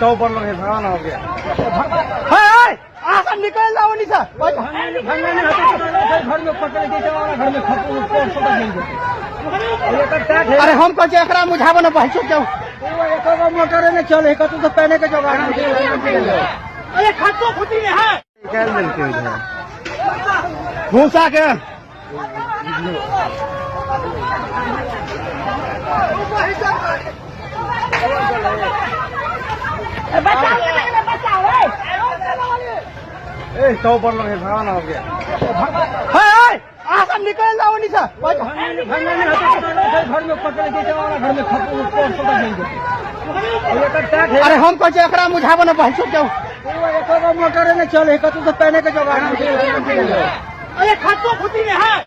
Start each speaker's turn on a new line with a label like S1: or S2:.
S1: Top पर लगे भगवान हो गया।
S2: हाय, आ सब निकल जाओ नहीं सर।
S1: घर में पकड़ के घर में
S2: अरे हम कहै छियै एकरा बुझाबो न बहसो क्यों।
S1: मोटर में चले कतौ तो पहने के जोगाड़।
S2: अरे खत्तो खुदी में है
S1: निकाल देलकै इधर।
S2: भूसा के।
S1: ए टॉप पर लगे भगवान हो गया।
S2: हाय, आ सब निकल जाओ नहीं सर।
S1: घर में पकड़ के घर में
S2: अरे हम कहै छियै एकरा बुझाबो न बहसो क्यों।
S1: मोटर में चले कतौ तो पहने के जोगाड़।
S2: अरे खत्तो खुदी में है।